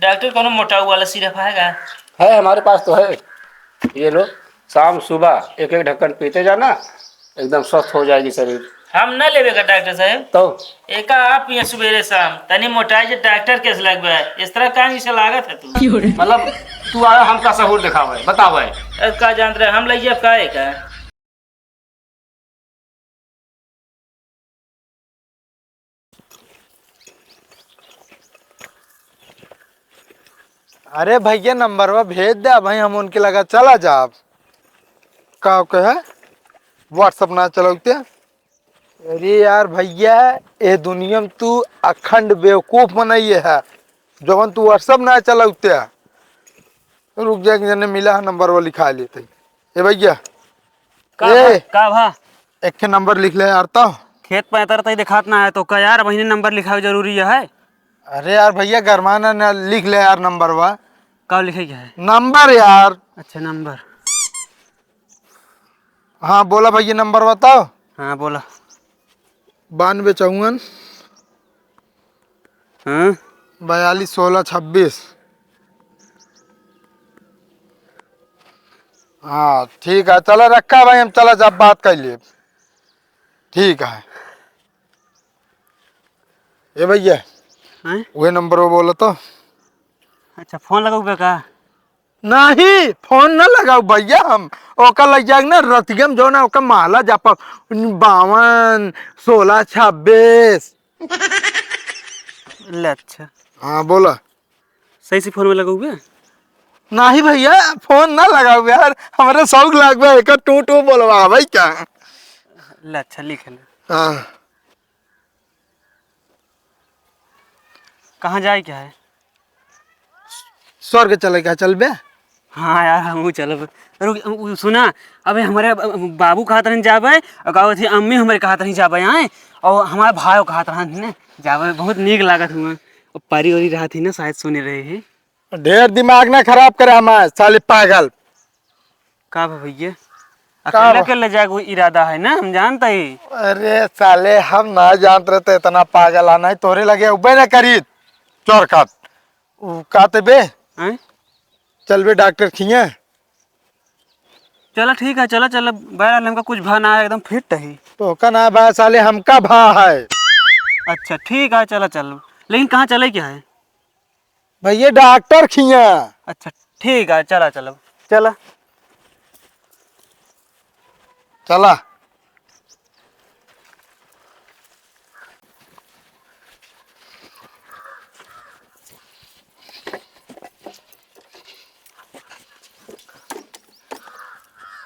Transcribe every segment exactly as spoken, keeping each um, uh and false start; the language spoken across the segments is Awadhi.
डॉक्टर, कोनो मोटाऊ वाला सिरप है का? है, हमारे पास तो है। ये लो, शाम सुबह एक एक ढक्कन पीते जाना, एकदम स्वस्थ हो जाएगी शरीर। हम ना लेबे का डॉक्टर साहब। तो? एका आप पिए सुबेरे शाम, तनी मोटाई जे डॉक्टर केस लगबे, इस तरह का इसे लागत है तू? मतलब, तू आया हमका सहूर दिखावे, बतावे। ए, का जानत रहे, हम लइया का है का? अरे भैया, नंबरवा भेज दे भाई, हम उनके लगा चला जाब। का कहे? WhatsApp ना चलौते? अरे यार भैया, ए दुनिया में तू अखंड बेवकूफ मनइये है, जवन तू WhatsApp ना चलौते। रुक जा, एक जने मिला है, नंबरवा लिखा लेते। ए भैया, का ए! भा, का भा? एक ठे नंबर लिख ले यार तो। खेत पैतर तई देखात ना है तो का यार, वही नंबर लिखावे जरूरी है? अरे यार भैया, गरमाना ना, लिख ले यार नंबरवा। का लिखे के है? नंबर यार। अच्छा, नंबर। हाँ, बोला भैया, नंबर बताओ। हाँ, बोला। बानवे चौवन। हाँ? बयालीस सोलह छब्बीस। हाँ, ठीक है, चला रखा भाई, हम चला जब बात कर लिए। ठीक है। ए भैया, हैं? उहे नंबर वो बोला तो। अच्छा, फोन लगौबे का? नहीं, फोन ना लगाऊ भैया, हम ओका लग जाएग ना रतिया में, जो ना ओका माला जापा बावन, सोलह, छब्बीस। ले अच्छा। हाँ, बोला। सही से फोन में लगौबे? नहीं भैया, फोन ना लगाऊ यार, हमरे शौक लाग बा, एक टू टू बोलवा भाई क्या? ले अच्छा, लिख ले। हाँ। कहाँ जाए के है? स्वर्ग चले का चलबे? हाँ यार, हमहू चलब। रुक, उ, सुना, अबे हमरे ब-, ब-, बाबू कहत रहन जाबे, और कहत थी अम्मी हमरे कहत रहन जाबे, आए, और हमारे भाई कहत रहन ने जाबे, बहुत नीक लागत हुआ। और परी ओरी रहत ही ना, शायद सुने रहे हैं। ढेर दिमाग ना खराब करे हमार, साले पागल। का बा भैया? का अकेले बा? अकेले जाए के इरादा है ना, हम जानत ही। अरे साले, हम ना जानत रहे तो इतना पागल आना है, तोरे लगे उबे ना करी, चोर काट। उ का ते बे? हैं? चल बे डॉक्टर खिया। चला ठीक है, चला, चला, बहरहाल हमका कुछ भा ना है, एकदम फिट है। तो का ना भा साले, हमका भा है। अच्छा ठीक है, चला, चल। लेकिन कहाँ चले क्या है? भैया डॉक्टर खिया। अच्छा ठीक है, चला, चला, चला। चला।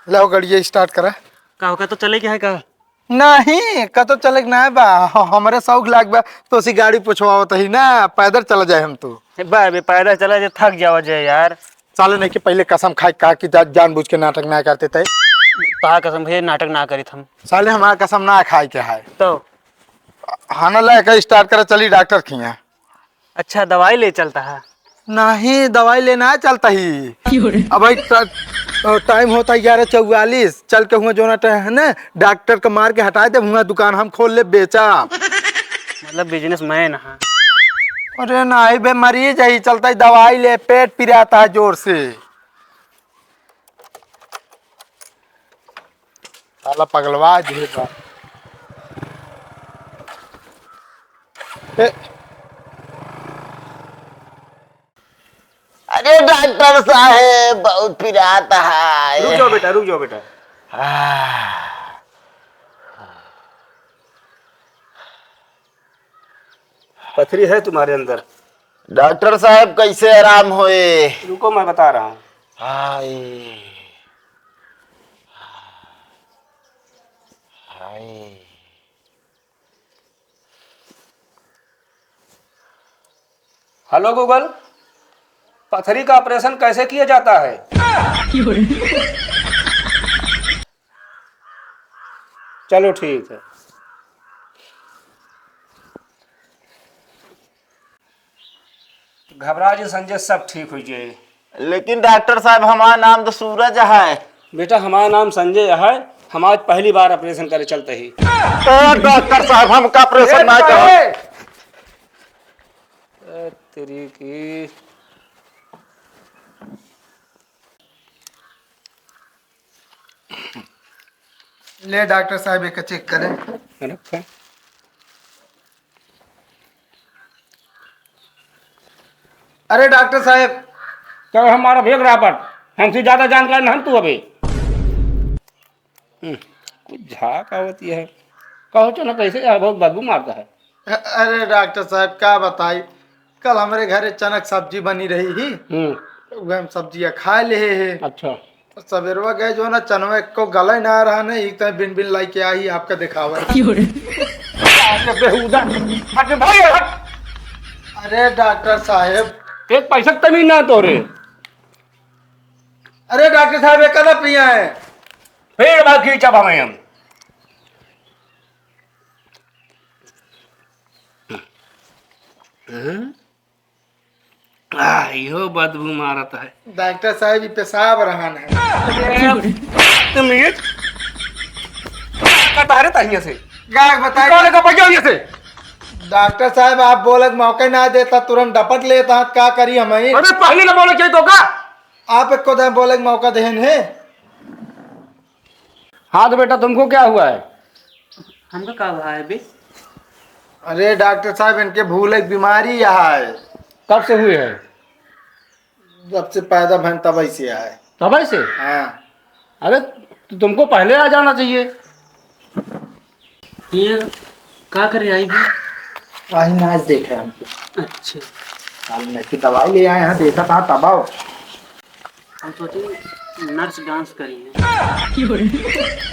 लाओ गड़िया स्टार्ट करा। का होगा, तो चले क्या है का? नहीं, कतो चले के ना बा। ह-, हमरे शौक लाग बा, तो उसी गाड़ी पुछवावत ही ना, पैदल चला जाए हम तो। ए बा, बे, पैदल चला जाए, थक जावा जाए यार। साले नहीं कि पहले कसम खाए का कि जा-, जानबूझ के नाटक ना करते थे। तहा कसम भैया, नाटक ना करित हम। साले हमारा कसम ना खाए के है। तो? हाँ ना, लेके स्टार्ट करा, चली डॉक्टर खिया। अच्छा, दवाई ले चलता है? नहीं, दवाई लेना है, चलता ही। क्यों रे? अब भाई, टा-, टाइम होता है ग्यारह चौवालीस, चल के हुआ जोना टे-, है ना, डॉक्टर को मार के हटाए दे, हुआ दुकान हम खोल ले, बेचा। मतलब बिजनेसमैन है। अरे नहीं बे, मरीज है, चलता ही दवाई ले, पेट पिराता है जोर से। साला पगलवा जे बा। ए। अरे डॉक्टर साहेब, बहुत पिरात है। रुक जाओ बेटा, रुक जाओ बेटा। आह। पथरी है तुम्हारे अंदर। डॉक्टर साहब, कैसे आराम होए? रुको, मैं बता रहा हूँ। हाय, हाय। हेलो गूगल, पथरी का ऑपरेशन कैसे किया जाता है? चलो ठीक है। घबरा जे संजय, सब ठीक हो जाए। लेकिन डॉक्टर साहब, हमार नाम तो सूरज है। बेटा, हमार नाम संजय है। हम आज पहली बार ऑपरेशन करे चलते ही। ए, डॉक्टर साहब, हमका ऑपरेशन ए, ना करो। ए, तेरी की। ले डॉक्टर साहब, एक चेक करें। रखा। अरे डॉक्टर साहब। तो हमारा भेग रहा, पर हमसे ज्यादा जानकार नहीं तू अभी। हम्म, कुछ झाक आवती है। कहो तो ना, कैसे है, बहुत बदबू मारता है। अरे डॉक्टर साहब, का बताई, कल हमरे घरे चनक सब्जी बनी रही ही, हम्म। वह हम सब्जिया खा ले हे। अच्छा। सवेरवा गए जो ना, चनवा को गला ही ना रहा ना, एक तो बिन बिन लाई के आई आपका दिखावा। क्यों रे? अरे बेहुदा, हट भाई, हट। अरे डॉक्टर साहब। एक पैसा तमीज ना तोरे। अरे डॉक्टर साहब, ये कदा पिया है? पेड़ भाग खींचा भावे हम। हाँ? आ, इहो बदबू मारत है। डॉक्टर साहब, ये पेशाब रहन है। तुम ये, का तारे ताहिया से? का बताई? कौन का बजाओ ये से? डॉक्टर साहब, आप बोले के मौका ना देता, तुरंत डपट लेता, का करी हम ही? अरे, पहले ना बोले चाहिए तो का? आप एक को दे बोले के मौका देहन है। हाँ तो बेटा, तुमको क्या हुआ है? हमका का हुआ है बे? अरे डॉक्टर साहब, इनके भूले की बीमारी यह है। कब से हुई है? जब से पैदा भन तब से है। तब से? हाँ। अरे, तो तुमको पहले आ जाना चाहिए। ये का करे आई भी? आई नाच देखे हमको। अच्छा। काल मैं की दवाई ले आए हैं, देखा था तब आओ। हम सोचे नर्स डांस करी है।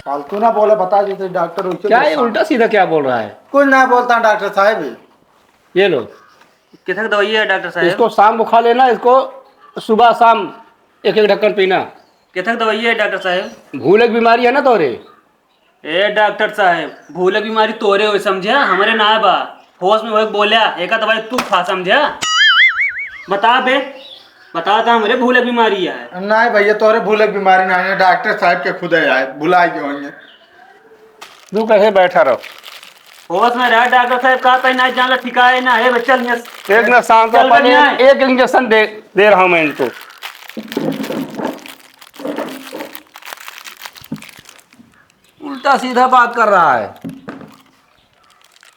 फालतू ना बोले, बता देते डॉक्टर उनसे क्या ये गुस्सा। उल्टा सीधा क्या बोल रहा है? कुछ ना बोलता डॉक्टर साहब। ये लो। कितक दवाई है डॉक्टर साहब? इसको शाम को खा लेना, इसको सुबह शाम एक एक ढक्कन पीना। कितक दवाई है डॉक्टर साहब? भूले की बीमारी है ना तोरे। ए डॉक्टर साहब, भूले की बीमारी तोरे होए समझ्या, हमरे ना बा। होश में होए बोल्या, एका दवाई तू खा समझ्या। बता बे, बता का हमरे भूले की बीमारी है? नहीं भैया, तोरे भूले की बीमारी ना है, डॉक्टर साहब के खुदे आए, भुला गए होंगे। तू कैसे बैठा रहो? होश में रह डॉक्टर साहब, का कहीं ना जान ला, ठिकाए ना है, बस चल यहाँ से। एक ना शांत चल पहले बनिया। एक इंजेक्शन दे, दे रहा हूँ मैं इनको। उल्टा सीधा बात कर रहा है,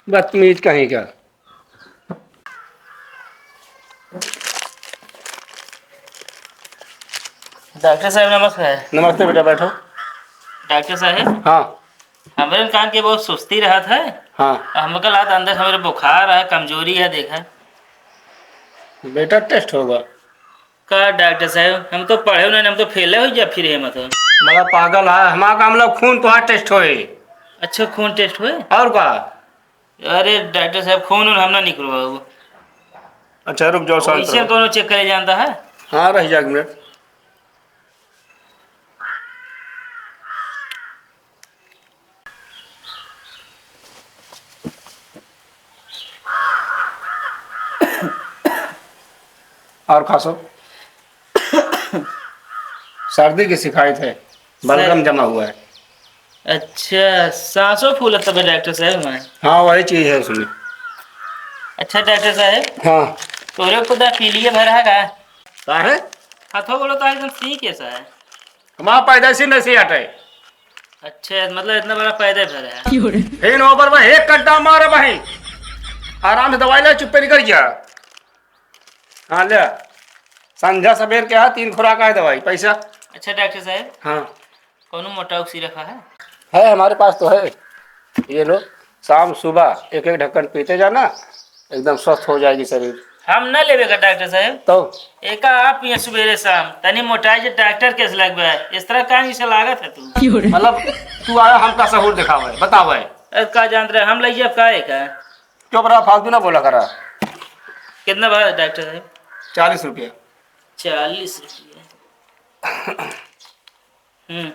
बदतमीज कहीं का। डॉक्टर साहब, नमस्कार। नमस्ते बेटा, बैठो। डॉक्टर साहब। हाँ। हमरे कान के बहुत सुस्ती रहत है। हाँ। हमका लागत अंदर हमरे बुखार है, कमजोरी है, देखा। बेटा, टेस्ट होगा। का डॉक्टर साहब, हम तो पढ़े नहीं, हम तो फेल हो जा फिर, हम तो। बड़ा पागल है, हमारा काम ला खून तो टेस्ट होए। अच्छा, खून टेस्ट होए? और का? अरे डॉक्टर साहब, खून उन हम ना निकलवाओ। अच्छा, रुक जाओ, शांत वैसे रहो। कौनो चेक करे जानता है? हाँ, रह जा एक मिनट। और खांसो। सर्दी की शिकायत है, बलगम सर- जमा हुआ है। अच्छा, सांसों फूलत तबे डॉक्टर साहब हमारे। हाँ, वही चीज है उसमें। अच्छा डॉक्टर साहब। हाँ। तोरे खुदा पीलिए भरा है का? का है? हाथों बोलो तो एकदम ठीक है सर। हमारा पैदाइशी नसी हटे। अच्छा, मतलब इतना बड़ा पैदा भरा है। फिर ऊपर में एक कट्टा मारे भाई। आराम से दवाई ले, चुप्पे निकल जा। हाँ, ले। संझा सबेर के है, तीन खुराक है दवाई, पैसा। अच्छा डॉक्टर साहब। हाँ। कौनो मोटाऊ सिरप है? है, हमारे पास तो है। ये लो, शाम सुबह एक एक ढक्कन पीते जाना, एकदम स्वस्थ हो जाएगी शरीर। हम ना लेबे का डॉक्टर साहब। तो? एका आप पिए सुबेरे शाम, तनी मोटाई जे डॉक्टर केस लगबे, इस तरह का इसे लागत है तू? मतलब, तू आया हमका सहूर दिखावे, बतावे। अरे का जानत रहे, हम लइए अब का है का? चुप रहा, फालतू ना बोला करा। कितना भरा डॉक्टर साहब? चालीस रुपया। चालीस रुपया। हम्म,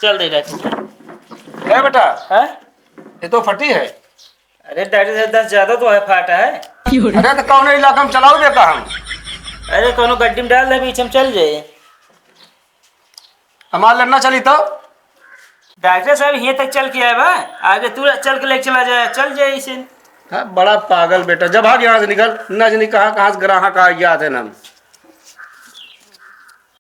चल दे डॉक्टर। ए बेटा, हैं? ये तो फटी है। अरे डॉक्टर साहब, दस ज्यादा तो है, फाटा है। अरे तो कौन इलाका में चलाओ बेटा हम? अरे कौनो गड्डी में डाल दे, बीच में चल जाए। हमार लड़ना चली तो? डॉक्टर साहब, हियां तक चल के आए बा, आगे तू चल के लेके चला जाए, चल जाए इसे। हाँ, बड़ा पागल बेटा, जब भाग यहाँ से निकल, ना जानी कहाँ कहाँ से ग्राहक आ गया थे ना।